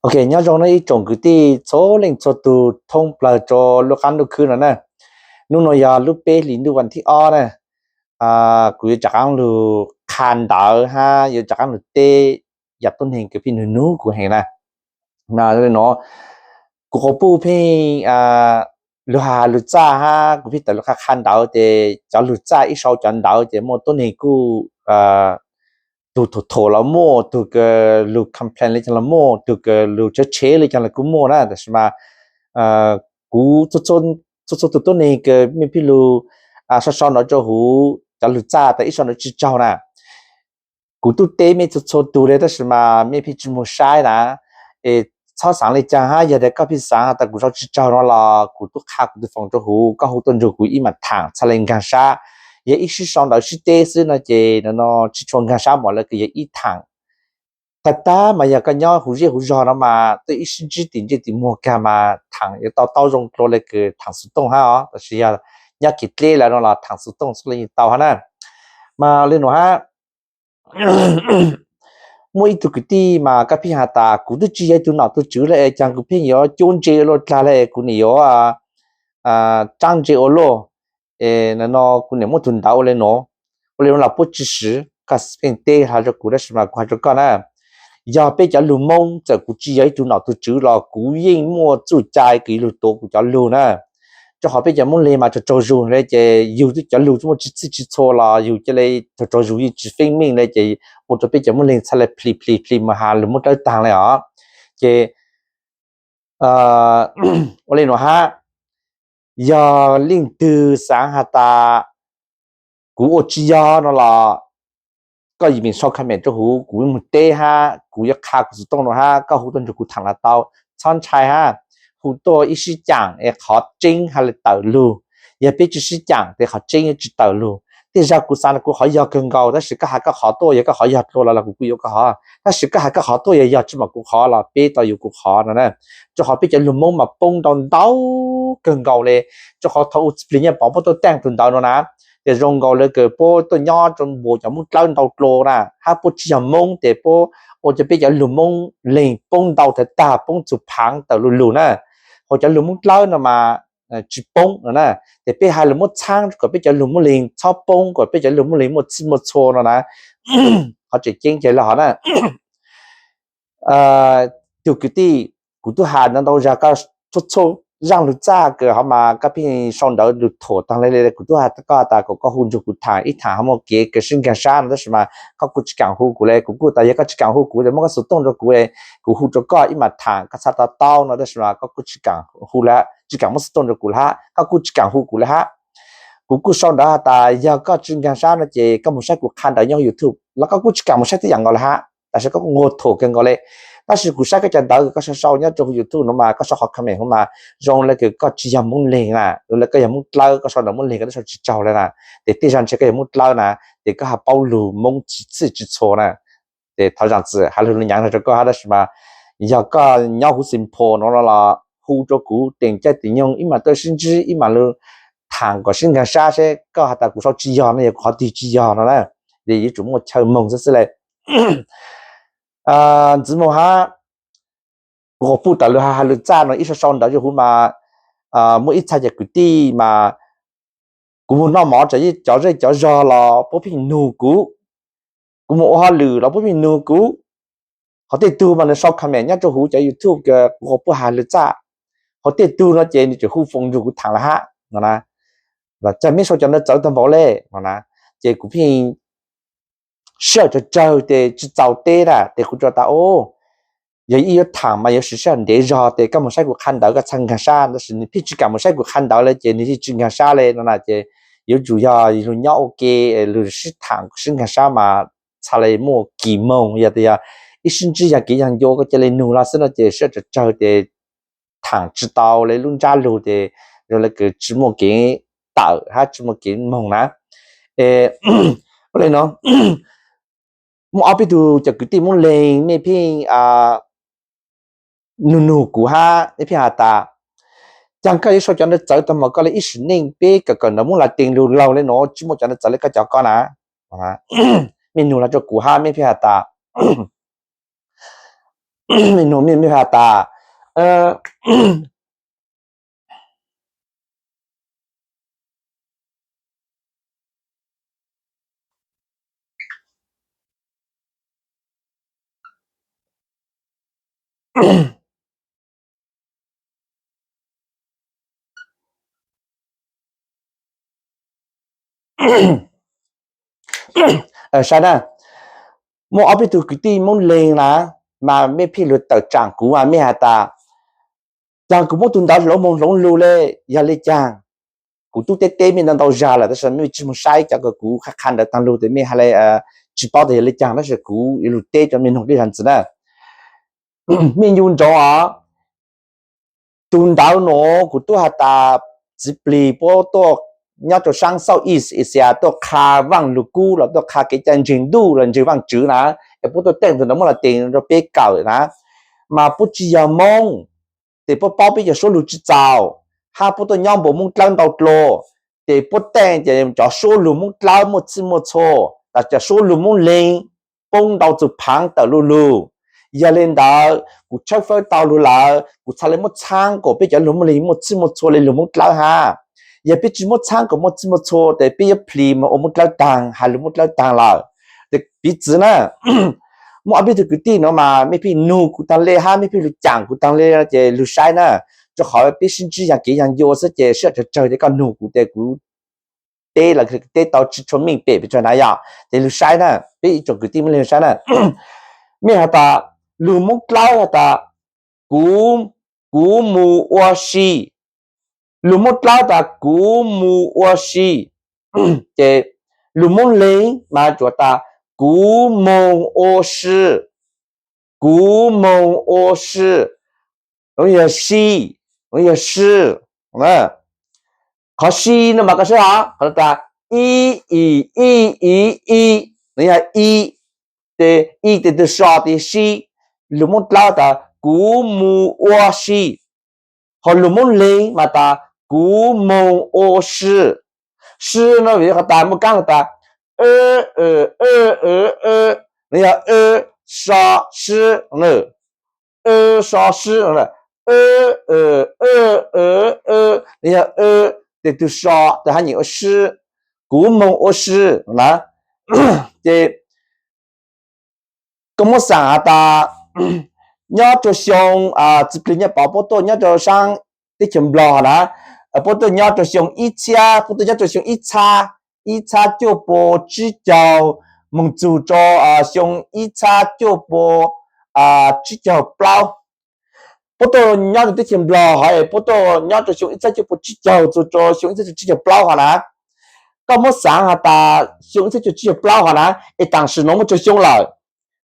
Ok, nyob zoo na ib tsoom kwv tij txhua leej txhua tus thoob plaws rau lub qab ntuj khwb no na. Hnub no yog lub peb hlis ntuj vas thib ob na. Kuv yuav rov qab lug qha ntawv hab yuav rov qab lug teb yam tuab neeg kws pheej nug nug kuv heev na. No, kuv quas puj pheej lug has lug txaj hab kuv pheej tawm lug qha qha ntawv ces cov lug txaj ib sau cov ntawv ces muaj tuab neeg kuj tug thuam thuam los muaj, tug kws lug complain le caag los muaj, tug kws lug tshev tshev le caag los kuj muaj na. Tab sis mas kuv txhua txhua tug tuab neeg kws mej pheej lug sau sau ntawv rua huv cov lug txaj tas ib sau ntawv tsi tsaug na. Kuv tub teb mej txhua txhua tug le tab sis mas mej pheej tsi moog saib na. Es txhob xaav le caag hab, yog tas koj pheej xaav has tas kuv sau tsi tsaug no los kuv tub qha kuv tug foom rua huv, koj hu tuaj nrug kuv ib mam thaam txhad le nkaag sab. Yog ib sib sau ntawv sib teb xwb no ces no tsi tshua nkaag sab npaum le kws yog ib thaam. Tag tag mas yog koj nyob huv zej huv zog no mas tuaj ib sib ntsib tim ntsej tim muag kag mas thaam yuav tau taub zoo dlua le kws thaam xov tooj hab os. Tab sis yog nyob kev dleb lawm no los thaam xov tooj xwb le yeej tau hab na. Mas le nuav hab, muaj ib tug kwv tij mas koj pheej has tas kuv twb tsi yog ib tug nom tug tswv le es caag kuv pheej yuav cuab ntse luaj dlag le, kuv nim yuav tsaab ntse ua luaj. No kuv nim muab tug ntawv ua le nuav, ua le nuav los puab tsi swv, koj pheej teb has rua kuv tab sis mas kuv has rua koj na, yog peb cov lug Moob txawm kuv tsi yog ib tug nom tug tswv los kuv yeej muaj txuj cai kws lug tuav kuv cov lug na. Rua qhov peb cov Moob Leeg mas tsaug tsaug zug le ces yug cov lug muaj tsi txhij tsi txhua los yug ca le tsaug tsaug zug yeej tsi feeb meej le ces ua rua peb cov Moob Leeg txhad le plhis plhis plhis mus has lug Moob Dlawb taag le os. Ces ua le nuav hab, yog leej twg xaav has tas kuv ua tsi yog no los koj yim meem sau comment rua huv, kuv moog teb hab kuv yuav qha kuv xov tooj nuav hab koj hu tuaj nrug kuv thaam los tau, txhob ntshai hab. Hu tuaj ib sib caam es qhov tseeb has le tawm lug, yog peb tsi sib caam tes qhov tseeb yuav tsi tawm lug. Tej zag kuv xaav kuv qhov yog kawg nkaus tab sis koj has koj qhov tuaj, yog koj qhov yog dlua los los kuv kuj yuav koj qhov, tab sis koj has koj qhov tuaj yog yog tsi mum kuv qhov los peb tau yuav kuv qhov no na. Rua qhov peb cov lug Moob mas poob ntau ntau kawg nkaus le. Rua qhov thaum u Txiv Plig Nyiaj Pov puab tuaj taaj tug ntawv no na, ces zoo nkaus le kws puab tuaj nyob rua npuas cov Moob Dlawb ntau dlua na hab puab tsi yog Moob tes puab ua rua peb cov lug Moob Leeg poob ntau tag tag, poob txug phaav tawm lug lug na. Hos cov lug Moob Dlawb no mas tsi poob no na. Ces peb has lug muab txhaab kom peb cov lug Moob Leeg txhob poob, kom peb cov lug Moob Leeg muaj txhij muaj txhua no na. Qhov tseem ceeb ces le hov na. Tug kwv tij, kuv tub has ntau ntau zag koj txhua txhua zaaj lug txaj kws hov mas koj pheej sau ntawv lug thuam taag le le, kuv tub has koj tas kom koj hu nrug kuv thaam ib thaam ho muaj kev kws sib nkaag sab no tab sis mas koj kuj tsi kaam hu kuv le. Kuv kuj tas yog koj tsi kaam hu kuv tes muab koj xov tooj rua kuv, kuv hu rua koj ib mam thaam koj txhaj to taub no tab sis mas koj kuj tsi kaam hu le, tsi kaam muab xov tooj rua kuv le hab, koj kuj tsi kaam hu kuv le hab. Kuv kuj sau ntawv has tas yog koj tsi nkaag sab no ces koj moog saib kuv qha ntawv nyob huv YouTube los koj kuj tsi kaam moog saib tib yam nkaus le hab, tab sis koj kuj nquag thuam kawg nkaus le. Tab sis kuv saib koj cov ntawv kws koj sau sau nyob rua huv YouTube no mas koj sau qhov comment no mas zoo le kws koj tsi yog Moob Leeg na, zoo le koj yog Moob Dlawb, koj sau ntawv Moob Leeg koj tub sau tsi tsaug le na. Ces tej zag ntshe koj yog Moob Dlawb na, ces koj has paub lug Moob txhij txhij tsi txhua na. Ces thov zaam txim has lug nyav no rua koj hab tab sis mas yog koj nyob huv Xeem Phos no los hu rua kuv, teem caij tim nyoog ib mam tuaj sib ntsib ib mam lug thaam kom sib nkaag sab seb koj has tas kuv sau tsi yog no yog kuv qhov twg tsi yog no na. Ces yuav tsum muaj chaw moog xwb xwb le. Ntxiv moog hab, kuv quas puj tawm lug has lug txaj no ib sau sau ntawv rua huv mas muaj ib txha cov kwv tij mas kuv moog noj mov tsam cov zej cov zog los puab pheej nug kuv, kuv moog ua hauj lwm los puab pheej nug kuv. Hos tej tug mas nws sau comment nyob rua huv cov YouTube kuv quas puj has lug txaj, hos tej tug no ces nws tseem hu foom nrug kuv thaam le hab no na. Cas meb sau cov ntawv txawv tag npaum le no na. Ces kuv pheej sij hawm tsawg tsawg tes tsi txaus teb na tes kuv tsuas tas o, yog ib yuav thaam mas yuav siv sij hawm ntev zog tes koj moog saib kuv qha ntawv koj txhaj nkaag sab, tab sis nws pheej tsi kaam moog saib kuv qha ntawv le ces nws yeej tsi nkaag sab le no na. Ces yuav tsum yog lug nyob ua ke, lug sib thaam sib nkaag sab mas txhaj le muaj kis moog, yog tas yog ib sib ntsib yog kev yog ncua koj ca le nug los xwb no ces sij hawm tsawg tsawg tes thaam tsi tau le lub ntsab lug tes zoo le kws tsi muaj kev tawm hab tsi muaj kev moog na. Es ua le no, muaj ob peb tug cov kwv tij Moob Leeg mej pheej nug nug kuv hab mej pheej has tas, caag koj yuav sau cov ntawv txawv tag npaum koj le ib sim neej peb kawm kawm ntawv Moob Latees lug laug le nuav tsi muaj cov ntawv txawv le koj cov ko na. Mej nug los rua kuv hab mej pheej has tas Nug mej, mej has tas, saib na, muaj ob peb tug kwv tij Hmoob Leeg na, mas mej pheej lug tawm tsaam kuv mas mej has tas, caag kuv muab tug ntawv hloov moog hloov lug le, yog le caag? Kuv tub teb teb mej ntau ntau zag lawm tab sis mej tsi moog saib cov kws kuv qha qha ntawd taag lug tes mej has le tsi paub tas yog le caag tab sis kuv yuav lug teb rua mej noog dlej zag ntxiv na. Mej ncu ntsoov os, tug ntawv nuav kuv tub has tas txiv plig puab tuaj nyob rua saab South East Asia tuaj qha vaaj lug kub los tuaj qha kev cai ntseeg ntuj los ntseeg Vaajtswv na, es puab tuaj teej tug ntawv Moob Latin rua peb kawm na, mas puab tsi yog Moob, tes puab paub peb cov suab lug tsi txaus, hab puab tuaj nyob npuas Moob Dlawb ntau dlua, tes puab teej ces cov suab lug Moob Dlawb muaj txhij muaj txhua, tas cov suab lug Moob Leeg poob ntau txug phaav tawm lu lug. Yog le ntawd kuv tshawb fawb tau lug lawm, kuv txhad le muab txhaab kuas peb cov lug Moob Leeg muaj txhij muaj txhua le lug Moob Dlawb hab. Yog peb tsi muab txhaab kuas muaj txhij muaj txhua tes peb yuav plis moog ua Moob Dlawb taag, has lug Moob Dlawb taag lawm. Tes piv txwv na, muaj ob peb tug kwv tij nuav mas mej pheej nug kuv taag le hab mej pheej lug caam kuv taag le ces lug saib na, rua qhov peb sib ntsib yaag kev yaag ncua xwb ces sib tsawg tsawg tes koj nug kuv tes kuv teb los teb tau tsi tshua meej pem pes tsawg na yom. Ces lug saib na, peb ib tsoom kwv tij Moob Leeg lug saib na, mej has tas, lug Moob Dlawb has tas, kuv, kuv mus ua si. Lug Moob Dlawb tas kuv mus ua si. Ces lug Moob Leeg mas tsuas tas kuv moog ua si, kuv moog ua si, los yog si, los yog si. Qhov si no mas koj saib os, qhov tas i, i, i, i, i, no yog i, ces i tes tug so tes si. Lug Moob Dlawb tas kuv mus ua si, ho lug Moob Leeg mas tas kuv moog ua si. Si no vim qhov tas muaj kaab lug tas, no yog so si, so si, no yog tes tug so tes hab nyem ua si, kuv moog ua si na. Ces koj muab xaam has tas, nyob rua xyoo, txiv plig Nyaj Pov puab tuaj nyob rua saab teb chaws Nplog na, puab tuaj nyob rua xyoo ib txhiab, puab tuaj nyob rua xyoo ib txhab, ib txhab cuaj pua tsib caug moog txug rua xyoo ib txhab cuaj pua tsib caug plaub. Puab tuaj nyob rua teb chaws Nplog hov, puab tuaj nyob rua xyoo ib txhab cuaj pua tsib caug txug rua xyoo ib txhab cuaj tsib caug plaub hov na. Koj muab xaav has tas xyoo ib txhab cuaj tsib caug plaub hov na, es tam sim nuav muaj tsawg xyoo lawm?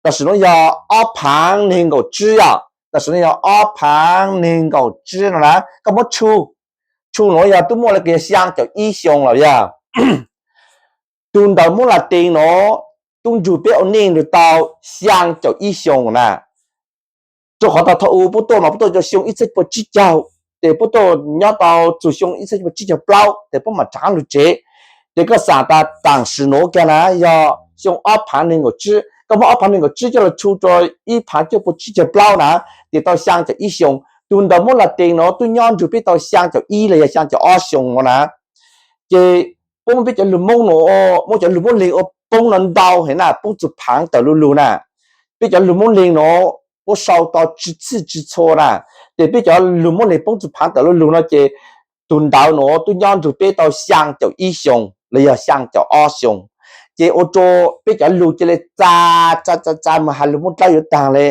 Tam sim nuav yog ob phaav neeg nkaum tsib yom, tam sim nuav yog ob phaav neeg nkaum tsib no na. Koj muab tshu, tshu nuav yog tub muaj le kws yog xyaa caum ib xyoo lawm yog. Tug ntawv Moob Latin nuav tub nrug peb ua neej lug tau xyaa caum ib xyoo na. Rua qhov tas thaum u puab tuaj mas puab tuaj rua xyoo ib txhab cuaj pua tsib caug, ces puab tuaj nyob tau txug xyoo ib txhab cuaj pua tsib caug plaub ces puab mam rov qaab lug tsev. Ces koj xaav tas tam sim nuav kag na yog xyoo ob phaav neeg nkaum tsib, koj muab ob phaav neeg nkaum tsib coj lug tshu rua ib phaav cuaj pua tsib caug plaub na, ces tau xyaa caum ib xyoo. Tug ntawv Moob Latin nuav tub nyob nrug peb tau xyaa caum ib los yog xyaa caum ob xyoo no na. Ces puab muab peb cov lug Moob nuav, muab cov lug Moob Leeg ua poob no ntau heev na, poob txug phaav tawm lu lug na. Peb cov lug Moob Leeg nuav puab sau tau tsi txhij tsi txhua na, ces peb cov lug Moob Leeg poob txug phaav tawm lu lug no ces tug ntawv nuav tub nyob nrug peb tau xyaa caum ib xyoo los yog xyaa caum ob xyoo. Ces ua rua peb cov lug ca le txa txa txa txa moog has lug Moob Dlawb yuav taag le.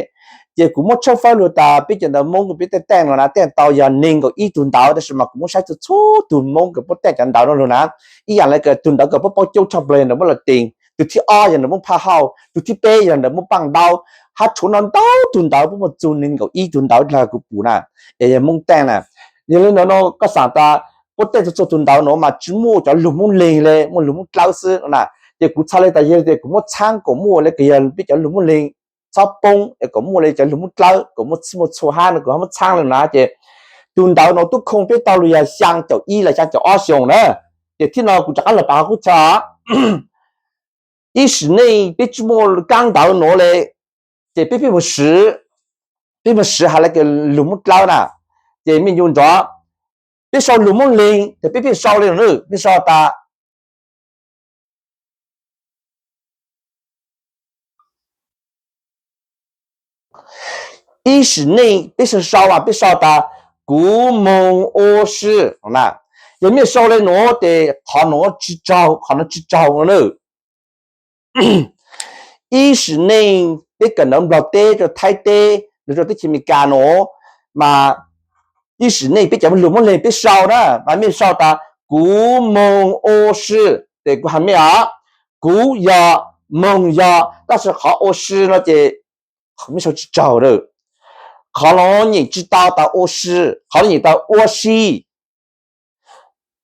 Ces kuv muab tshawb fawb lug tas peb cov ntawv Moob kws peb tej teej no na tej tau yog neeg nkaum ib tug ntawv, tab sis mas kuv muab saib txhua txhua tug Moob kws puab tej cov ntawv no lug na, ib yaam le kws tug ntawv kws puab paub coob tshaj plaws yog ntawv Moob Latin, tug thib ob yog ntawv Moob Phaj Hauj, tug thib peb yog ntawv Moob Paaj Daub, hab tshuav no ntau tug ntawv puab muaj txug neeg nkaum ib tug ntawv dlawg kuv pum na, es yog Moob teej na. Yog le ntawd no koj xaav tas puab tej txhua txhua tug ntawv no mas tsi muaj cov lug Moob Leeg le, muaj lug Moob Dlawb xwb na. Ces kuv txhaj le tas yog le kuv muab txhaab kuas muaj le kws yog peb cov lug Moob Leeg txhob poob es kuas muaj le cov lug Moob Dlawb kuas muaj txhij muaj txhua hab no kuv muab txhaab le na. Ces tug ntawv no tub khooj peb tau lug yog xyaa caum ib los xyaa caum ob xyoo na. Ces thib no kuv rov qab lug pav qub chaw, ib sim neej peb tsi muaj kaab ntawv nuav le, ces peb pheej mus siv peb mus siv hais li ko lug Moob Dlawb na, ces mej ncu ntsoov, peb sau lug Moob Leeg ces peb pheej sau li no na, peb sau tas ib sim neej, peb sau sau mas peb sau tas kuv moog ua si na. Yog mej sau li nuav ces qhov nuav tsi tsaug, qhov nuav tsi tsaug na. Ib sim neej peb kawm ntawv Nplog teb rau Thaib teb, los rau teb chaws Amelikas nuav, mas ib sim neej peb cov lug Moob Leeg peb sau na, mas mej sau tas kuv moog ua si, ces kuv has mej os, kuv yog, moog yog, tab sis qhov ua si no ces mej sau tsi tsaug na. Qhov nuav nyeem tsi tau tas ua si, qhov nuav nyeem tas ua si.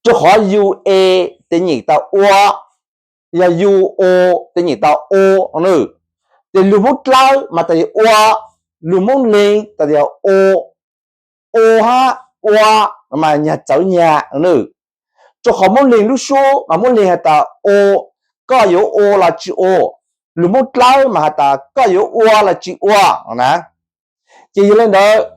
Rua qhov yus e tes nyeem tas ua, yog yus o tes nyeem tas o na. Ces lug Moob Dlawb mas tas yog ua, lug Moob Leeg tas yog o, o hab ua mas nyag txawv nyag na. Rua qhov Moob Leeg lub suab mas Moob Leeg has tas o, koj yuav ua los tsi ua, lug Moob Dlawb mas has tas koj yuav ua los tsi ua na. Ces yog li ntawd,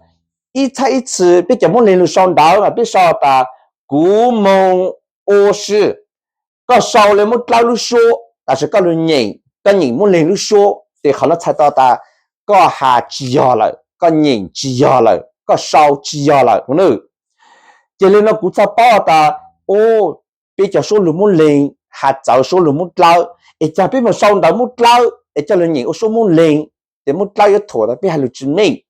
ib txhab ib txhis peb cov Moob Leeg lug sau ntawv mas peb sau tas kuv moog ua si. Koj sau li Moob Dlawb lub suab tab sis koj lug nyeem, koj nyeem Moob Leeg lub suab, ces qhov nuav txhais tau tas koj has tsi yog lawm, koj nyeem tsi yog lawm, koj sau tsi yog lawm na. Ces li no kuv txhaj paub tas, o, peb cov suab lug Moob Leeg has txawv suab lug Moob Dlawb, es cas peb mus sau ntawv Moob Dlawb es coj lug nyeem ua suab Moob Leeg, ces Moob Dlawb yuav thuam tas peb has lug tsi meej.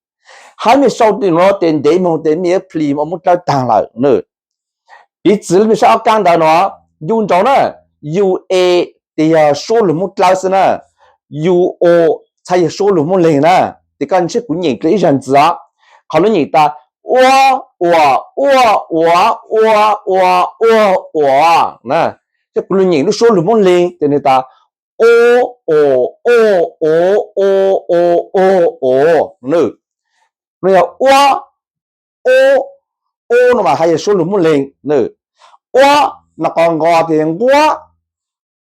Hab mej sau li nuav ces ntev moog ces mej yuav plis ua Moob Dlawb taag lawm na. Piv txwv mej saib ob kaab ntawv nuav, yus ntsoov na, yus e tes yog suab lug Moob Dlawb xwb na, yus o txhad yog suab lug Moob Leeg na. Ces koj saib kuv nyeem dlua ib zag ntxiv os. Qhov nuav nyeem tas ua, uas, uaj, uav, ua, ua, uas, uas na. Ces kuv lug nyeem lub suab lug Moob Leeg ces nwg tas o, o, o, o, o, o, o, o, no yog ua, o, o no mas has yog suab lug Moob Leeg. Ua no qhov nqos tes yog nquab,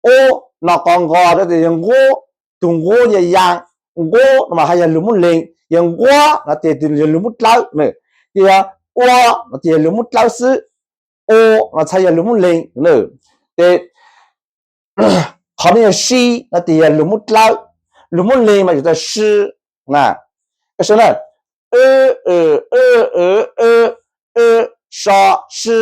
o no qhov nqos tes yog nquab, tug nquab yog yaa, nquab no mas has yog lug Moob Leeg, yog nquab no tes yog lug Moob Dlawb, ces yog ua no tes yog lug Moob Dlawb xwb, o no txhad yog lug Moob Leeg. Ces qhov no yog si no tes yog lug Moob Dlawb, lug Moob Leeg mas yog tas si na. Koj saib na, so, si,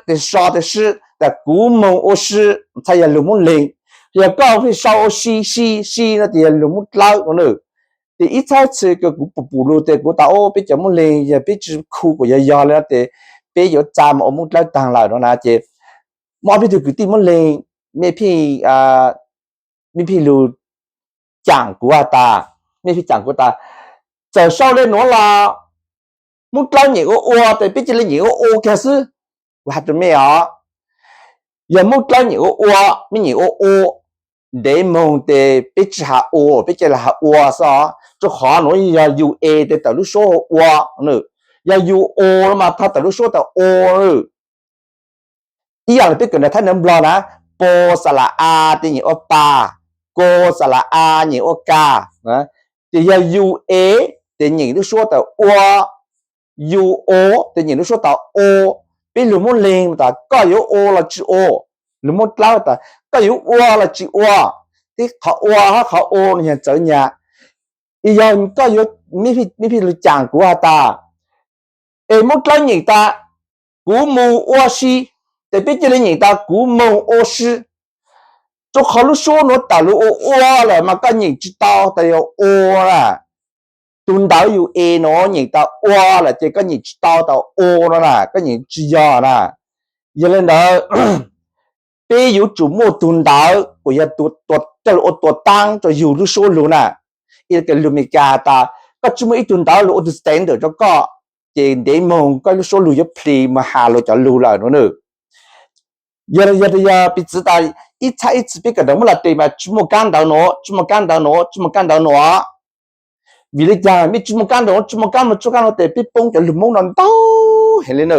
tes so tes si, tas kuv moog ua si, txhad yog lug Moob Leeg. Yog koj pheej sau ua si si si no tes yog lug Moob Dlawb no na. Ces ib txhab txhis kws kuv pum pum lug tes kuv tas o peb cov Moob Leeg yog peb tsi khu kuas yog yog le no tes peb yuav txav mas ua Moob Dlawb taag lawm no na. Ces muaj peb tug kwv tij Moob Leeg, mej pheej, mej pheej lug caam kuv has tas, mej pheej caam kuv tas, txawm sau le nuav los Moob Dlawb nyeem ua ua tes peb cia li nyeem ua ua kag xwb. Kuv has rua mej os, yog Moob Dlawb nyeem ua ua, mej nyeem ua ua, ntev moog tes peb tsi has ua, peb cia li has ua xwb os. Rua qhov nuav yog yus e tes tawm lub suab ua, yog yus o mas tha tawm lub suab tas o. Ib yam le peb kawm ntawv Thaib ntawv Nplog na, po xa la a tes nyeem ua pa, ko xa la a nyeem ua ka. Ces yog yus e tes nyeem lub suab tas ua, yus o tes nyeem lub suab tas o. Peb lug Moob Leeg tas koj yuav ua los tsi ua, lug Moob Dlawb tas koj yuav ua los tsi ua. Tib qhov ua hab qhov o no yog txawv nyag. Yog koj yuav, mej pheej lug caam kuv has tas, es Moob Dlawb nyeem tas kuv moog ua si, tes peb cia li nyeem tas kuv moog ua si. Rua qhov lub suab nuav tawm lug ua ua lawm mas koj nyeem tsi tau tas yog ua na. Tug ntawv yus e nuav nyeem tas ua lawm ces koj nyeem tsi tau tas ua no na, koj nyeem tsi yog na. Yog le ntawd, peb yuav tsum muaj tug ntawv kuas yog coj lug ua tua taab rua yug lub suab lug na. Ib yam le lug Amelikas tas koj tsi muaj ib tug ntawv lug ua tug standard rua koj, ces ntev moog koj lub suab lug yuav plis moog has luas cov lug lawm no na. Yog, yog, yog piv txwv tas ib txhab ib txhis peb kawm ntawv Moob Latin mas tsi muaj kaab ntawv nuav, tsi muaj kaab ntawv nuav, tsi muaj kaab ntawv nuav. Vim le caag mej tsi muaj kaab ntawv nuav, tsi muaj kaab nuav, tsi muaj kaab nuav tes peb poob cov lug Moob no ntau heev le na.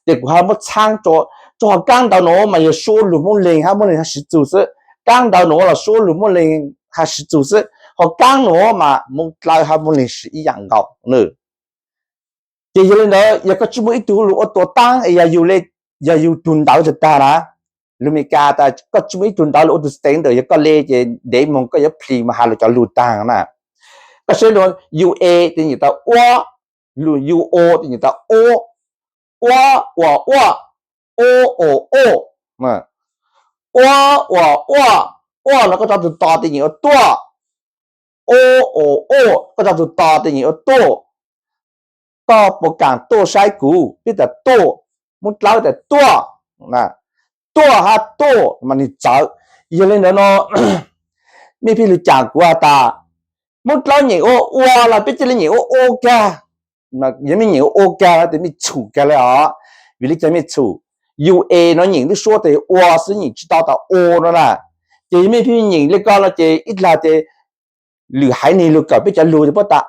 Ces kuv ho muab txhaab rua, rua qhov kaab ntawv nuav mas yog suab lug Moob Leeg hab Moob Leeg hab siv txug xwb. Kaab ntawv nuav los suab lug Moob Leeg hab siv txug xwb. Ho kaab nuav mas Moob Dlawb hab Moob Leeg siv ib yaam nkaus na. Ces yog le ntawd yog koj tsi muaj ib tug lug ua tuam taab es yog yug le, yog yug tug ntawv tag tag na, lug Meskas tas koj tsi muaj ib tug ntawv lug ua tug standard, yog koj le ces ntev moog koj yuav plis moog has lug cov lug taag na. Koj saib lug, yug e tes nyem tau ua, lug yug o tes nyem tau u, ua, ua, ua, u, o, u, ua, ua, ua, ua no koj tso tug to tes nyem ua tuaj, u, o, u, koj tso tug to tes nyem ua tuaj. Koj puas kaam tuaj saib kuv? Peb tas tuaj, Moob Dlawb tas tuaj, tuaj hab tuaj mas nwg txawv. Yog le ntawd no mej pheej lug caam kuv has tas Moob Dlawb nyem ua ua los peb ca le nyem ua u kag. Yog mej nyem ua u kag tes mej txhum kag le os. Vim le caag mej txhum? Yug e no nyem lub suab tes ua xwb, nyem tsi tau tas u no na. Ces yog mej pheej nyem le ko no ces ib dlaag ces lwm haiv neeg lug kawm peb cov lug ces puab tas,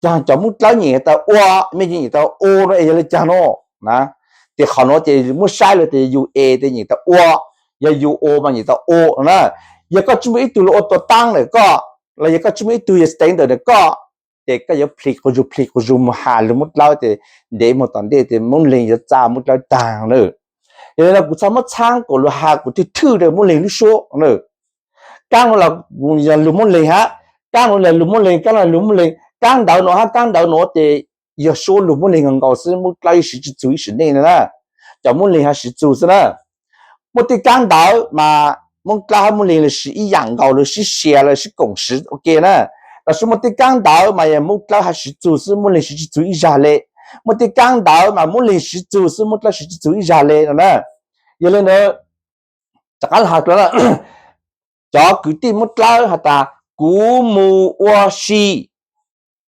caag cov Moob Dlawb nyem tas ua, mej nyem tas u no es yog le caag no na. Ces qhov nuav ces muab saib lawm tes yug e tes nyem tas ua, yog yug o mas nyem tas u no na. Yog koj tsi muaj ib tug lug ua tuam taab ntawm koj, los yog koj tsi muaj ib tug yog standard ntawm koj, ces koj yuav plis quas zug plis quas zug moog has lug Moob Dlawb tes ntev moog tom ntej tes Moob Leeg yuav txaj Moob Dlawb taag na. Yog le no kuv txhaj muab txhaab kuas lug has kuas thwj thwj rua Moob Leeg lub suab na. Kaab nuav los yog lug Moob Leeg hab, kaab nuav los lug Moob Leeg, kaab nuav lug Moob Leeg, kaab ntawv nuav hab kaab ntawv nuav ces yog suab lug Moob Leeg nkaus nkaus xwb, Moob Dlawb siv tsi txug ib sim neej na, cov Moob Leeg has siv txug xwb na. Muaj tej kaab ntawv mas Moob Dlawb hab Moob Leeg lug siv ib yaam nkaus, lug sib sia lug sib koom siv ua ke na. Tab sis muaj tej kaab ntawv mas yog Moob Dlawb has siv txug xwb, Moob Leeg siv tsi txug ib zag le. Muaj tej kaab ntawv mas Moob Leeg siv txug xwb, Moob Dlawb siv tsi txug ib zag le no na. Yog le ntawd rov qaab has dlua, cov kwv tij Moob Dlawb has tas kuv moog ua si.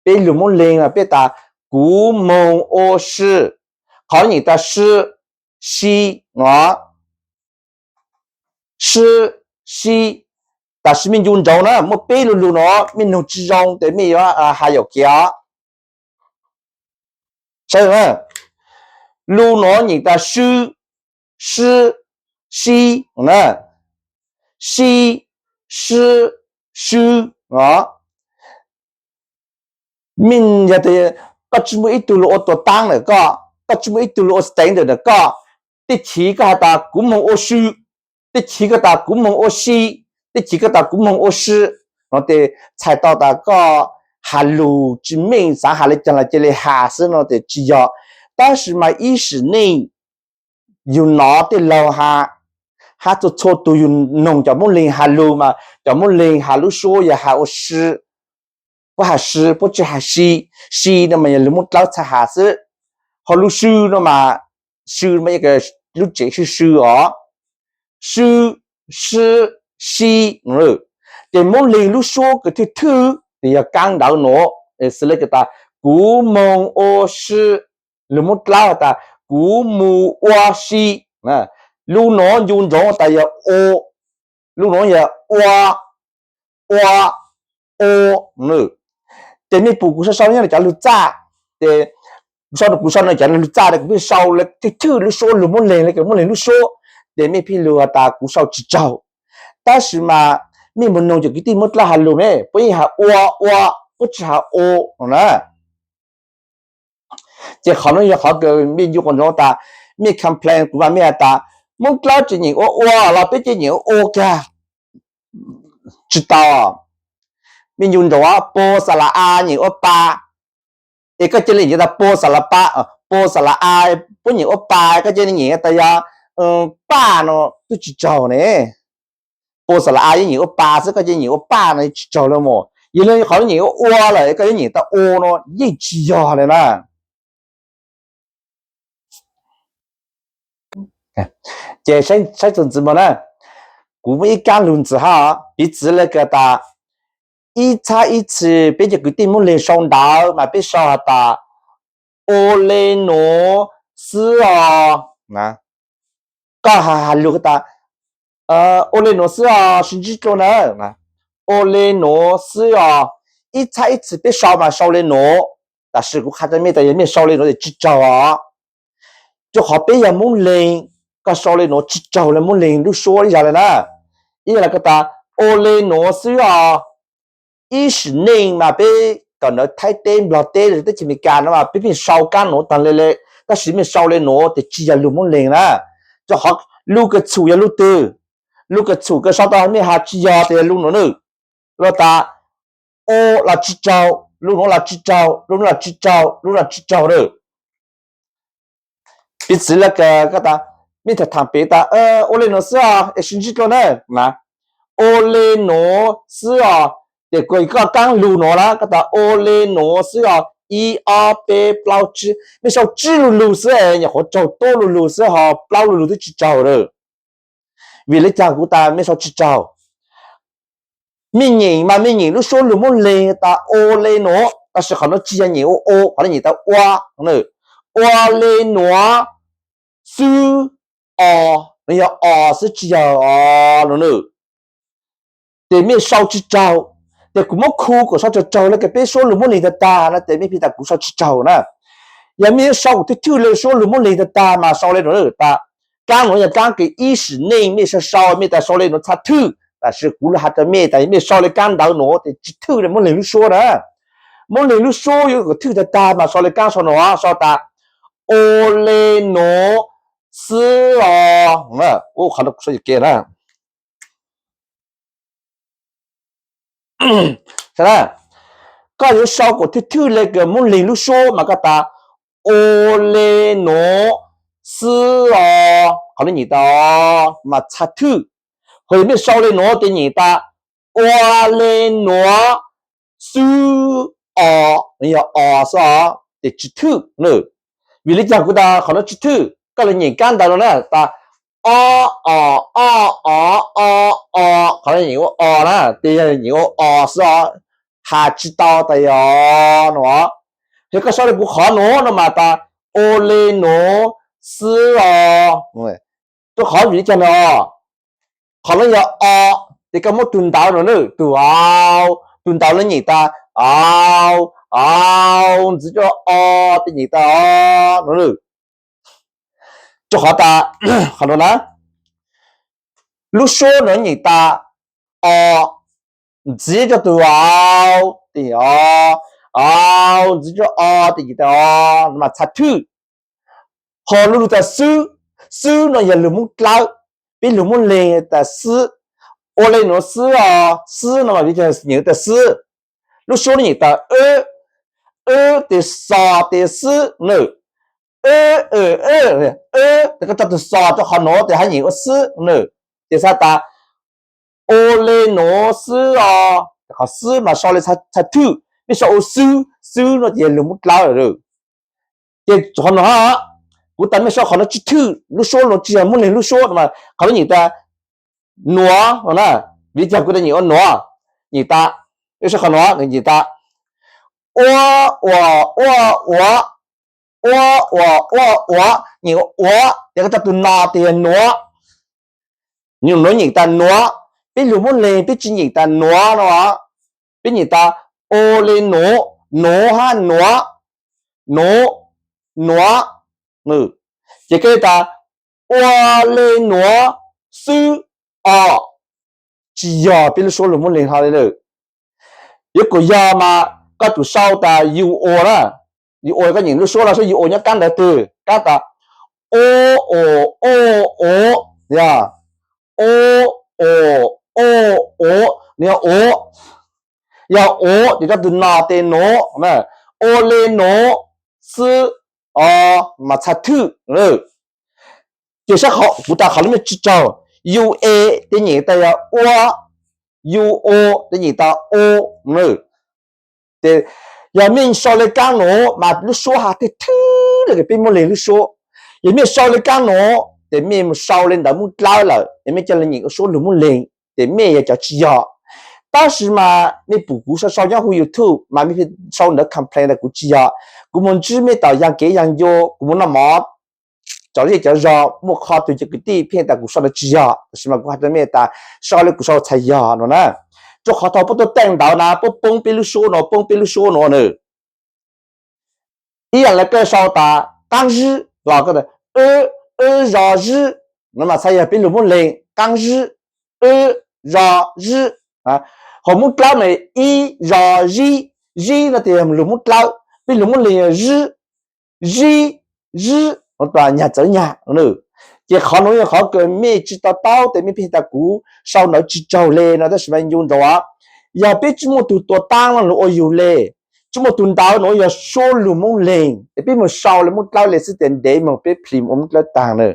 Peb lug Moob Leeg mas peb tas kuv moog ua si. Qhov nyem tas si, si, si, si. Tab sis mej ncu ntsoov na, muaj peb lug lug nuav mej noog tsi zoo tes mej yuav has yaum kev os. Saib na, lug nuav nyem tas si, si, si na, si, si, si no. Mej yog tas koj tsi muaj ib tug lug ua tuam taab ntawm koj, koj tsi muaj ib tug lug ua standard ntawm koj, tej chiv koj has tas kuv moog ua si, tej chiv koj tas kuv moog ua si, tej chiv koj tas kuv moog ua si no tes txhais tau tas koj has lug tsi meej, xaav has le caag los cia le has xwb no tes tsi yog. Tab sis mas ib sim neej yug nov tej laug has, hab txhua txhua tug yug noog cov Moob Leeg has lug mas cov Moob Leeg has lub suab yog has ua si, puab has si, puab tsi has si. Si no mas yog lug Moob Dlawb txhaj has xwb. Ho lub si no mas, si mas lub tsev si si os. Si, si, si. Ces Moob Leeg lub suab kws thwj thwj tes yog kaab ntawv nuav, xws le kws tas kuv moog ua si, lug Moob Dlawb tas kuv moog ua si. Lub nuav ncu ntsoov tas yog u, lub nuav yog ua, ua, u. Ces mej pum kuv sau sau nyob cov lug txaj, ces kuv sau, kuv sau no cov lug txaj tes kuv pheej sau le thwj thwj lub suab lug Moob Leeg le kws Moob Leeg lub suab, ces mej pheej lug has tas kuv sau tsi tsaug. Tab sis mas mej moog noog cov kwv tij Moob Dlawb has lug ne, puab yeej has ua, ua, puab tsi has u no na. Ces qhov nuav yog qhov kws mej ncu ntsoov tas, mej complain kuv mas mej has tas Moob Dlawb tsi nyeem ua ua los peb cia nyeem ua u kag. Tsi tau. Mej ncu ntsoov, pua xa la a nyeem ua pa, es koj cia li nyeem tas pua xa la pa, pua xa la a, puab nyeem ua pa, koj cia li nyeem tas yog paj no twb tsi tsaug ne. Pua xa la a yeej nyeem ua pa xwb, koj cia li nyeem ua paj no tsi tsaug le mus. Yog le qhov nyeem ua ua lawm koj yuav nyeem tas u no yeej tsi yog le na. Ces saib txuas ntxiv mus na, kuv muaj ib kaab lug ntxiv hab, piv txwv le kws tas ib txhab ib txhis peb cov kwv tij Moob Leeg sau ntawv mas peb sau has tas ua le nuav xwb os. Koj has lug tas ua le nuav xwb os, sib ntsib dlua na, ua le nuav xwb os. Ib txhab ib txhis peb sau mas sau le nuav, tab sis kuv qha rua mej tas yog mej sau le nuav tes tsi tsaug os. Rua qhov peb yog Moob Leeg, koj sau le nuav tsi tsaug le Moob Leeg lub suab ib zag le na. Ib yam le koj tas ua le nuav xwb os, ib sim neej mas peb kom ntawd Thaib teb Nplog teb los teb chaws Amelikas no mas peb pheej sau kab nuav taag le le, tab sis mej sau le nuav tes tsi yog lug Moob Leeg na. Rua qhov lug kawg txhum yog lug twg? Lug kawg txhum kawg sau tau mej has tsi yog tes yog lug nuav na. Lug tas o los tsi raug, lug nuav los tsi raug, lug nuav los tsi raug, lug nuav los tsi raug na. Piv txwv le koj tas, mej tham tham pem tas ua le nuav xwb os es sib ntsib dlua na, ua le nuav xwb os, tes kuas koj kaab lug nuav na, koj tas ua le nuav xwb os, ib ob peb plaub tsib, mej sau tsib lug lug xwb, nyuam qhuav raug tuab lug lug xwb ho plaub lug lug twb tsi raug lawm. Vim le caag kuv tas mej sau tsi raug? Mej nyeem mas mej nyeem lub suab lug Moob Leeg tas o le nuav, tab sis qhov nuav tsi yog nyeem ua o, qhov nuav nyeem tas ua. Ua le nuav xwb os, nuav yog os xwb tsi yog os no na. Tes mej sau tsi raug. Tes kuv muab khu kom sau raug raug le kws peb suab lug Moob Leeg tag tag na, tes mej pheej tas kuv sau tsi raug na. Yog mej yuav sau kuas thwj thwj le suab lug Moob Leeg tag tag mas sau le nuav na, tas kaab nuav yog kaab kws ib sim neej mej sau sau mej tas sau le nuav txhaj thwj, tab sis kuv has rua mej tas mej sau le kaab ntawv nuav tes tsi thwj le Moob Leeg lub suab na. Moob Leeg lub suab yuav kom thwj tag tag mas sau le kaab sau nuav, sau tas o le nuav xwb os. Qhov nuav kuv sau ke na. Koj yuav sau kom thwj thwj le kws Moob Leeg lub suab mas koj tas o le nuav xwb os, qhov nuav nyeem tas os mas txhaj thwj. Ho yog mej sau le nuav tes nyeem tas ua le nuav xwb os, yog os xwb os tes tsi thwj. Vim le caag kuv tas qhov nuav tsi thwj? Koj le nyeem kaab ntawv nuav na, tas o, o, o, o, o, o, qhov nuav nyeem ua os na, tes yog nyeem ua os xwb os, has tsi tau tas yog nuav. Yog koj sau le kuv qhov nuav no mas tas o le nuav xwb os. Rua qhov vim le caag no? Qhov nuav yog o, tes koj muab tug ntawv no na, tug au, tug ntawv le nyeem tas au, au, ntxiv rua o, tes nyeem tas o no na. Rua qhov tas, qhov nuav na, lub suab nuav nyeem tas o, ntxiv rua tug au, tes nyeem o, au, ntxiv rua o, tes nyeem tas o, mas txhaj thwj. Ho lub lug tas xwb, xwb no yog lug Moob Dlawb. Peb lug Moob Leeg tas xwb. Ua le nuav xwb os, xwb no mas peb nyeem tas xwb. Lub suab nuav nyeem tas wb, wb tes xos tes xwb na. Wb, wb, wb, tes koj tso tug xos rua qhov nuav tes hab nyeem ua xwb na. Ces xav tas ua le nuav xwb os, qhov xwb mas sau le txhaj thwj, mej sau ua xwb, xwb no ces yog lug Moob Dlawb lawm. Ces qhov nuav hab, kuv tas mej sau qhov nuav tsi thwj, lub suab nuav tsi yog Moob Leeg lub suab, qhov nuav nyeem tas nuav no na, vim le caag kuv tas nyeem ua nuav, nyeem tas, sau qhov nuav nyeem tas ua, ua, ua, ua, ua, ua, ua, ua, nyeem ua, ua, ces koj tso tug no tes yog nuav. Nuav nyeem tas nuav, peb lug Moob Leeg peb tsi nyeem tas nuav no, peb nyeem tas ua le nuav, nuav hab nuav, nuav, nuav. Ces koj tas ua le nuav xwb os, tsi yog peb lub suab lug Moob Leeg hlo le lawm. Yuav kom yog mas koj tsum sau tas yus ua na, yus ua, koj nyeem lub suab no saib yus ua nyob kab ntawv twg, kab tas o, o, o, o, yog o, o, o, o, nws yog ua, yog ua ces koj tug no tes nuav, ua le nuav xwb os, mas txhaj thwj. Ces saib kuv tas qhov lub mej tsi raug, yus e tes nyeem tas yog ua, yus o tes nyeem tas u. Ces yog mej sau le kaab nuav mas lub suab has thwj thwj le kws peb Moob Leeg lub suab. Yog mej sau le kaab nuav ces mej mus sau le ntawv Moob Dlawb lawm, yog mej coj le nyeem ua suab lug Moob Leeg ces mej yog cov tsi yog. Tab sis mas mej pum kuv sau sau nyob huv YouTube mas mej sau ntawv complain tas kuv tsi yog. Kuv mus ntsib mej tom yaag kev yaag ncua, kuv mus noj mov, cov zej cov zog muaj qhov twg cov kwv tij pheej tas kuv sau ntawv tsi yog, tab sis mas kuv has rua mej tas sau le kuv sau txhaj yog no na. Rua qhov thaum puab tuaj teej ntawv na puab poob peb lub suab no, poob peb lub suab no na. Ib yaam le koj sau tas qaab zib los koj tas wb, wb zo zib, no mas txhaj yog peb lug Moob Leeg qaab zib, wb zo zib. Qhov Moob Dlawb mas ib zog zib, zib no tias lug Moob Dlawb, peb lug Moob Leeg zib, zib, zib, nyag txawv nyag. Ces qhov nuav yog qhov kws mej tsi to taub tes mej pheej tas kuv sau ntawv tsi tsaug le no tab sis mas ncu nrov, yog peb tsi muaj tug tuav taab no lug ua yug le, tsi muaj tug ntawv nuav yog suab lug Moob Leeg es peb moog sau le Moob Dlawb le xwb tes ntev moog peb plhis ua Moob Dlawb taag na.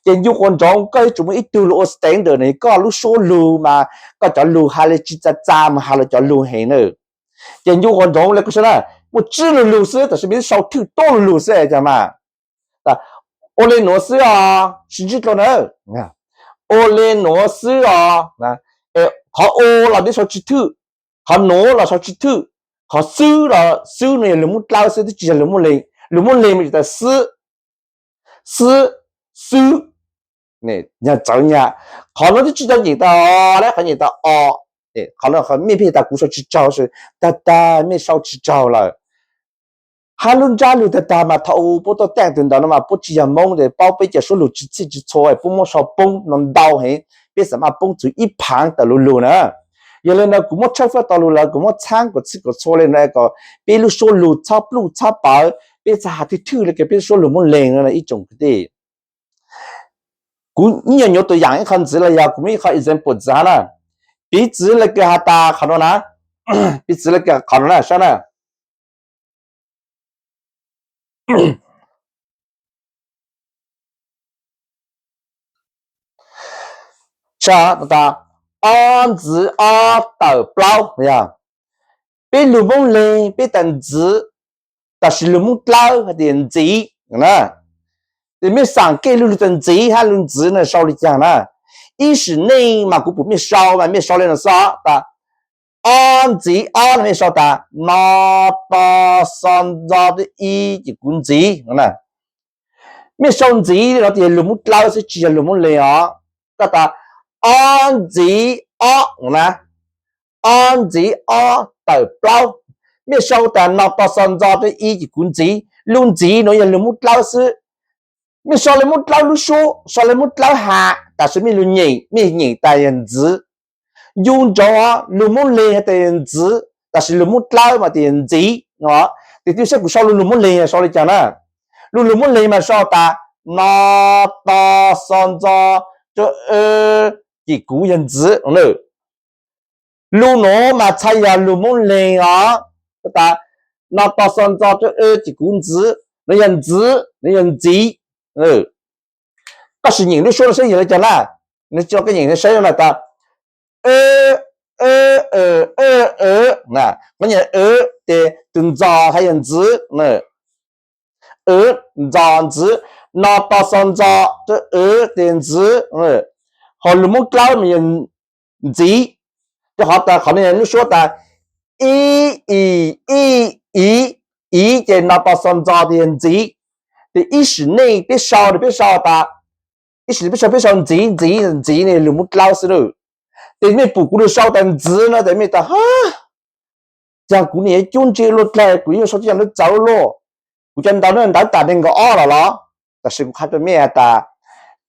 Ces ncu quas nroov koj yuav tsum muaj ib tug lug ua standard na, koj lub suab lug mas koj cov lug has le tsi txav txav moog has le cov lug heev na. Ces ncu quas nroov le kuv saib na, muaj tsib lug lug xwb tab sis mej sau thwj tuab lug lug xwb cas mas. Ua le nuav xwb os, tsis ntsib dlua na. Ua le nuav xwb os, qhov ua los peb sau tsis thwj, qhov nuav los sau tsis thwj, qhov xwb los xwb no yog lug Moob Dlawb xwb twb tsi yog lug Moob Leeg. Lug Moob Leeg mas tas xwb, xwb, xwb, nyag txawv nyag. Qhov nuav twb tsi tau nyeem tas o, qhov nyeem tas o, qhov no mej pheej tas kuv sau tsis tsaug, tag tag mej sau tsis tsaug lawm. Hab lub ntsab lug tag tag mas thaum puab tuaj taaj tug ntawd no mas puab tsi yog Moob tes paub peb cov suab lug tsi txhij tsi txhua es puab muab sau poob no ntau heev, peb xam maj poob txug ib phaav tawm lug lug na. Yog le no kuv muab tshawb fawb tau lug lawm, kuv muab txhaab kuas txhij kuas txhua le no kom peb lub suab lug txhob pluj txhob pawv, peb txhaj has thwj thwj le kws peb lub suab lug Moob Leeg no ib tsoom kwv tij. Kuv nyuam nyuav tuam yaam ib qho ntxiv los yog kuv muab ib qho example ntxiv hab na. Piv txwv le kws has tas qhov no na, piv txwv le kws qhov no na, saib na. Saib, ob ntxiv ob tawm plaub, peb lug Moob Leeg peb tas ntxiv, tab sis lug Moob Dlawb has tas ntxiv na. Tes mej xaam kev lug lug tas ntxiv hab lug ntxiv no sau le caag na. Ib sim neej mas kuv pum mej sau mas mej sau le no xwb tas ob ntxiv ob no mej sau tas no to xo ntxo twb ib ces kuv ntxiv no na. Mej sau ntxiv no tes yog lug Moob Dlawb xwb tsi yog lug Moob Leeg os. Koj tas ob ntxiv ob no na, ob ntxiv ob tawm plaub, mej sau tas no to xo ntxo twb ib ces kuv ntxiv. Lug ntxiv no yog lug Moob Dlawb xwb. Mej sau le Moob Dlawb lub suab, sau le Moob Dlawb has, tab sis mej lug nyeem, mej nyeem tas yog ntxiv. Ncu nrov, lug Moob Leeg has tas yog ntxiv, tab sis lug Moob Dlawb mas tas yog ntxiv no. Tes tub saib kuv sau lug lug Moob Leeg sau le caag na. Lug lug Moob Leeg mas sau tas no to xo ntxo rau w ces kuv yog ntxiv. Lug nuav mas txhad yog lug Moob Leeg os. Koj tas no to xo ntxo rau w ces kuv ntxiv, nuav yog ntxiv, nuav yog ntxiv. Koj sim nyeem lub suab no saib yog le caag na. Nuav tsi koj nyeem saib na tas koj nyeem tes tug ntxo txhad yog ntxiv, ntxo ntxiv, no to xo ntxo rau w tes ntxiv. Ho lug Moob Dlawb mas yog ntxiv. Rau qhov tas qhov no yog lub suab tas ib, i, i, i, i ces no to xo ntxo tes yog ntxiv. Tes ib sim neej peb sau, peb sau tas, ib sim neej peb sau, peb sau ntxiv ntxiv ntxiv ne lug Moob Dlawb xwb na. Tes mej pum kuv lug sau tas ntxiv no tes mej tas ha, caag kuv niam yuav cub ntse luaj dlaag, kuv yuav sau tib yaam lub txawv luaj. Kuv cov ntawv no ntawv tas neeg nkaum ob los los, tab sis kuv qha rau mej has tas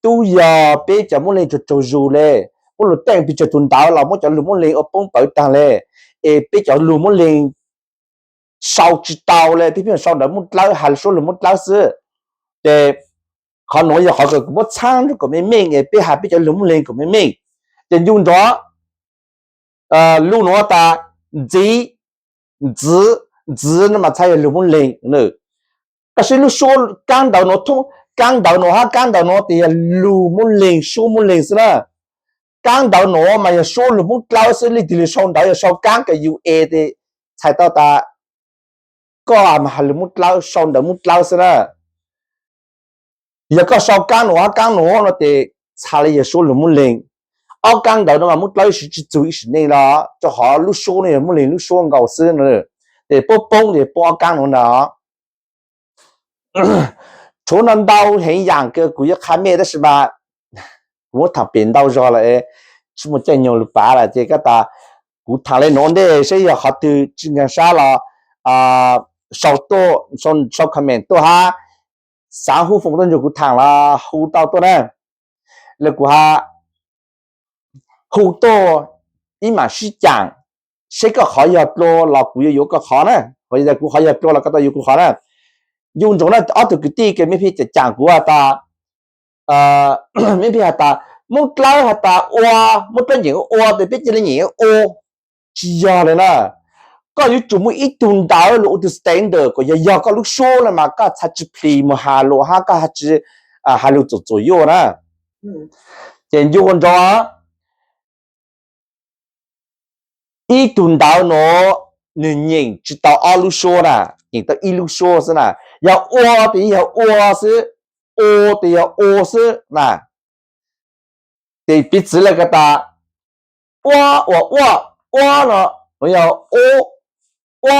tub yog peb cov Moob Leeg tsaug tsaug zug le, muab lug teej pes tsawg tug ntawv los muab cov lug Moob Leeg ua poob pawv taag le, es peb cov lug Moob Leeg sau tsi tau le, peb pheej sau ntawv Moob Dlawb, has lug suab lug Moob Dlawb xwb. Ces qhov nuav yog qhov kws kuv muab txhaab rua kom meej meej es peb has peb cov lug Moob Leeg kom meej meej. Ces ncu nrov, lug nuav tas ntxiv, ntxiv, ntxiv no mas txhad yog lug Moob Leeg. Tab sis lub suab kaab ntawv nuav, kaab ntawv nuav hab kaab ntawv nuav tes yog lug Moob Leeg, suab Moob Leeg xwb na. Kaab ntawv nuav mas yog suab lug Moob Dlawb xwb, leej twg lug sau ntawv yog sau kaab kws yus es tes txhais tau tas koj mas has lug Moob Dlawb, sau ntawv Moob Dlawb xwb na. Yog koj sau kaab nuav hab kaab nuav no tes txhais le yog suab lug Moob Leeg. Ob kaab ntawv no mas Moob Dlawb siv tsi txug ib sim neej los, rau qhov lub suab no yog Moob Leeg lub suab nkaus xwb, tes puab poob tes puab ob kaab nuav ntag. Tshuav no ntau heev yaam kws kuv yuav qha mej tab sis mas kuv muab thaam pem ntau zog lawm, tsi muaj caij nyoog lug pav lawm ces koj tas kuv thaam le nuav ntej saib yog qhov twg tsi nkaag sab los sau tuaj, sau comment tuaj hab xaav hu foom tuaj nrug kuv thaam los hu tau tuaj na. Le kuv has hu tuaj ib mam sib caam. seb koj qhov yog dlua los kuv yuav yuav koj qhov na, kuv qhov yog dlua los koj tau yuav kuv qhov na. Ncu ntsoov na ob tug kwv tij, mej pheej cam cam kuv has tas, mej pheej has tas Moob Dlawb has tas ua, Moob Dlawb nyeem ua tes peb cia li nyeem ua. Tsis yog li na. Koj yuav tsum muaj ib tug ntawv los ua tus standard kom yog, yog koj lub suab no mas koj txhaj tsis plhis mus has lus hab koj tsis has lus txuam txuam yuaj na. Ces ncu ua nrov, ib tug ntawv nuav nwg nyeem tsis tau ob lub suab na, nyeem tau ib lub suab xwb na. Yog ua tes yog ua xwb, u tes yog u xwb na. Ces piv txwv le ko tas, ua, ua, ua, ua no, no yog u, ua,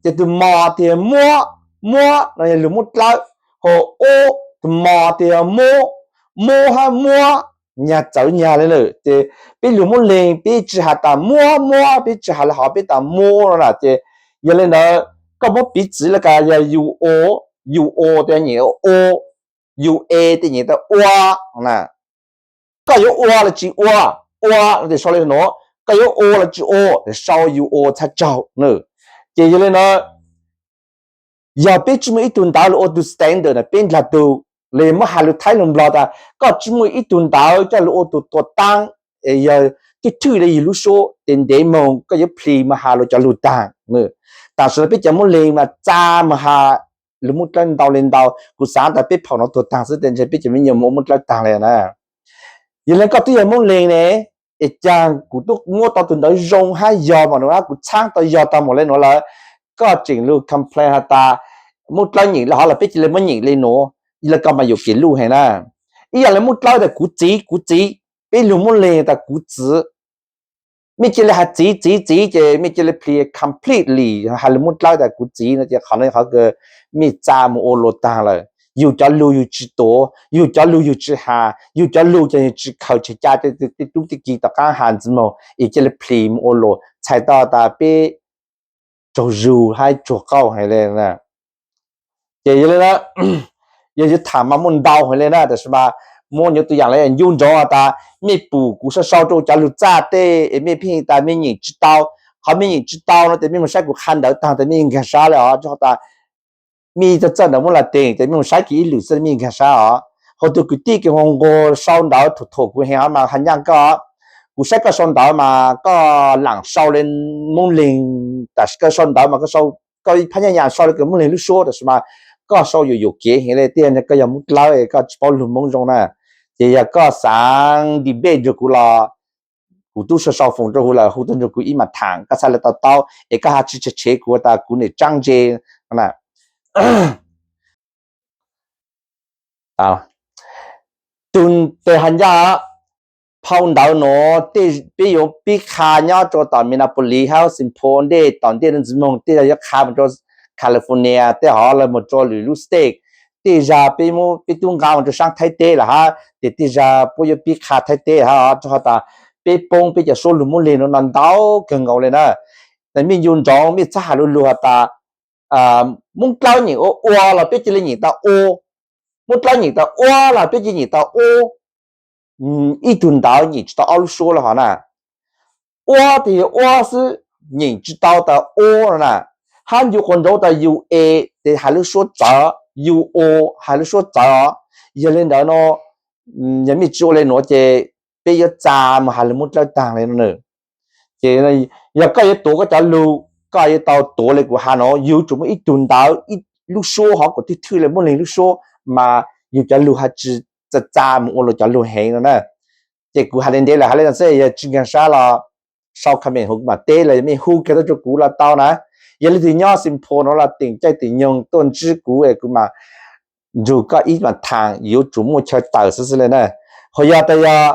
ces tug mos tes yog muab, muab no yog lug Moob Dlawb, ho u, tug mos tes yog mub, mub hab muab, nyag txawv nyag le na. Ces peb lug Moob Leeg peb tsis has tas muab muab, peb tsis has le hov, peb tas mub no na. Ces yog le ntawd koj muab piv txwv le ko yog yus u, yus u tes nyeem u, yus e tes nyeem tas ua na. Koj yuav ua los tsis ua, ua no tes sau le nuav, koj yuav u los tsis u tes sau yus u txhaj tsaug na. Ces yog le ntawd, yog peb tsis muaj ib tug ntawv los ua tug standard na, peb ndlag tug le muab has lug Thaib lug Nplog tas koj tsis muaj ib tug ntawv coj lug ua tug tuam taab, yog thwj thwj le yus lub suab tes ntev moog koj yuav plhis mus has lug cov lug taag. Tam sim no peb cov Moob Leeg mas txav mus has lug Moob Dlawb ntau le ntau, kuv xaav tas peb phaum nuav tuag taag xwb tes ntshe peb cov me nyuam mus ua Moob Dlawb taag le na. Yog le koj twb yog Moob Leeg ne, es caag kuv tub muab tau tug ntawv zoo hab yog mas nuav, kuv txhaab tau yog tau mus le nuav lawm, koj tseem lug complain has tas Moob Dlawb nyeem le hov los peb cia le muab nyeem le nuav, le ko mas yuam kev luj heev na. Ib yam le Moob Dlawb tas kuv txiv, kuv txiv, peb lug Moob Leeg tas kuv txiv. Mej cia le has txiv, txiv, txiv ces mej cia le plhis completely has lug Moob Dlawb tas kuv txiv no ces qhov no qhov kws mej txav mus ua luag taag lawm. Yug cov lug yug tsis tuav, yug cov lug yug tsis has, yug cov lug ces yug tsis khaws tseg ca tej tub tej ki tom qaab has ntxiv moog es cia le plhis mus ua luag, txhais tau tas peb tsaug zug hab tsuag qauj heev le. Ces yog le, yog yuav thaam mas muaj ntau heev le na, tab sis mas muab nyuv tug yaam le ncu ntsoov has tas mej pum kuv sau sau rua cov lug txaj tej es mej pheej tas mej nyeem tsis tau, qhov mej nyeem tsis tau no tes mej moog saib kuv qha ntawv taag tes mej nkaag sab le os, rua qhov tas mej txawj txawj ntawv Moob Latees tes mej moog saib kiag ib lwm xwb mej nkaag sab os. Ho tug kwv tij kws nquag sau ntawv thuam thuam kuv heev mas has nyaj koj, kuv saib koj sau ntawv mas koj laam sau le Moob Leeg, tab sis koj sau ntawv mas koj phab nyaj nyam sau le kws Moob Leeg lub suab tab sis mas koj sau yuam yuam kev heev le, tej koj yog Moob Dlawb koj tsis paub lug Moob zoo na. Ces yog koj xaav debate nrug kuv los kuv tub sau sau foom rua huv lawm, hu tuaj nrug kuv ib mam thaam koj txhaj le tau taub es koj has tsis tseg tshev kuv tas kuv niam tsaab ntse na. Tug tes has nyaj, phau ntawv nuav peb yuav pib qha nyob rua tom Minneapolis hab Saint Paul ntej, tom ntej ntxiv moog tej zag yuav qha mus rua California tej hov, lawv mus rua lwm lub state. Tej zag peb muab peb tub nqa mus rua saab Thaib teb lawm hab, ces tej zag puab yuav pib qha Thaib teb hab, rua qhov tas peb poob peb cov suab lug Moob Leeg nuav no ntau kawg nkaus le na. Mej ncu ntsoov mej txhob has lug lug has tas Moob Dlawb nyeem ua ua los peb cia le nyeem tas u, Moob Dlawb nyeem tas ua los peb cia le nyeem tas u. Ib tug ntawv nyeem tsis tau ob lub suab le hov na. Ua tes yog ua xwb, nyeem tsis tau tas u no na. Hab ncu quas ntsoov tas yus e tes has lub suab txawv, yus u has lub suab txawv os. Yog le ntawd no, yog mej tsis ua le nuav ces peb yuav txav mus has lug Moob Dlawb taag le no na. Ces yog koj yuav tuav koj cov lug, koj yuav tau tuav le kuv has no, yus tsum muaj ib tug ntawv, ib lub suab hov kom thwj thwj le Moob Leeg lub suab, mas yus cov lug has tsis txav txav mus ua luag cov lug heev no na. Ces kuv has le ntev lawm, has le no xwb, yog tsis nkaag sab los sau comment huv kuv mam teb los yog mej hu kiag tuaj rua kuv los tau na. Yog leej twg nyob Saint Paul no los teem caij teem nyoog tuaj ntsib kuv es kuv mam nrug koj ib mam thaam, yuav tsum muaj chaw tawm xwb xwb le na. Ho yog tas yog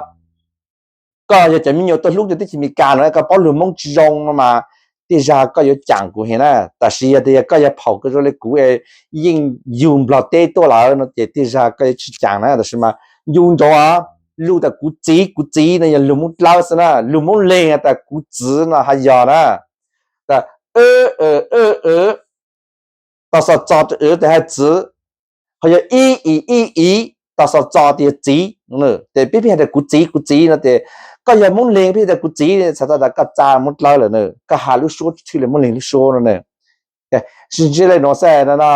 koj yog cov me nyuam tuaj hlub rua teb chaws Amelikas no koj paub lug Moob tsis zoo no mas tej zag koj yuav caam kuv heev na. Tab sis yog tas yog koj yog phaum kawg zoo le kuv, yeej yug Nplog teb tuaj lawm no ces tej zag koj yuav tsis caam na. Tab sis mas ncu ntsoov os, lug tas kuv txiv kuv txiv no yog lug Moob Dlawb xwb na, lug Moob Leeg tas kuv txiv no haj yog na. Tas, tos xov txos tes hais txiv, ho yog ib i ib i, tos xov txos tes yog txiv. Ces peb pheej has tas kuv txiv kuv txiv no ces Koj yog Moob Leeg, peb tias kuv txiv txhais tau tas koj txaj Moob Dlawb lawm na, koj has lub suab tshwj lawm Moob Leeg lub suab no na. Sib ntsib li no xwb no no.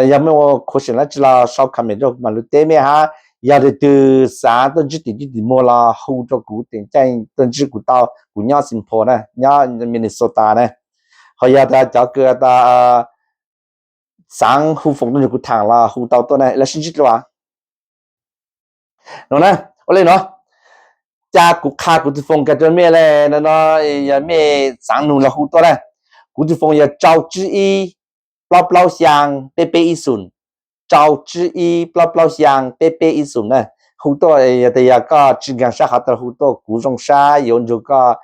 Yog mej ua khuv xim dab tsi los sau comment rau kuv mam li teb mej hab. Yog tus twg xaav tuaj ntsib tim tij tim muag los hu rau kuv, tes caij tuaj ntsib kuv tau, kuv nyob Saint Paul na, nyob Minnesota na. Ho yog tas cov kws tas xaav hu foom tuaj nrug kuv thaam los hu tau tuaj na, los sib ntsib dlua no na. Ua li no, ca kuv qha kuv tug foom kag rau mej le no no, yog mej xaav nug los hu tuaj na. Kuv tug foom yog rau tsib ib plaub plaub xyaa peb peb ib xoom, rau tsib ib plaub plaub xyaa peb peb ib xoom na. Hu tuaj, yog tas yog koj tsi nkaag sab qhov twg hu tuaj, kuv zoo sab yuav nrug koj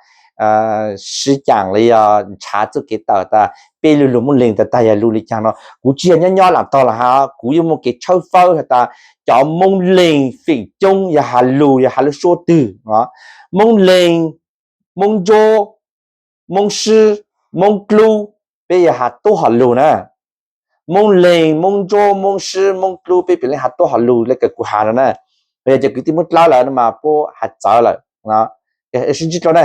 sib caam los yog nrhav txuj kev tawm tas peb lug lug Moob Leeg tas tag yog lug li caag no. Kuv tsi yog nyob nyob lam tog los has, kuv yuav muaj kev tshawb fawb has tas cov Moob Leeg feem coob yog has lug yog has lub suab twg no. Moob Leeg, Moob Ntsuab, Moob Sib, Moob Dlub, peb yog has tuab hom lug na. Moob Leeg, Moob Ntsuab, Moob Sib, Moob Dlub peb puav leej has tuab hom lug le kws kuv has no na. Yog cov kwv tij Moob Dlawb lawm no mas puab has txawv lawm. Sib ntsib dlua na.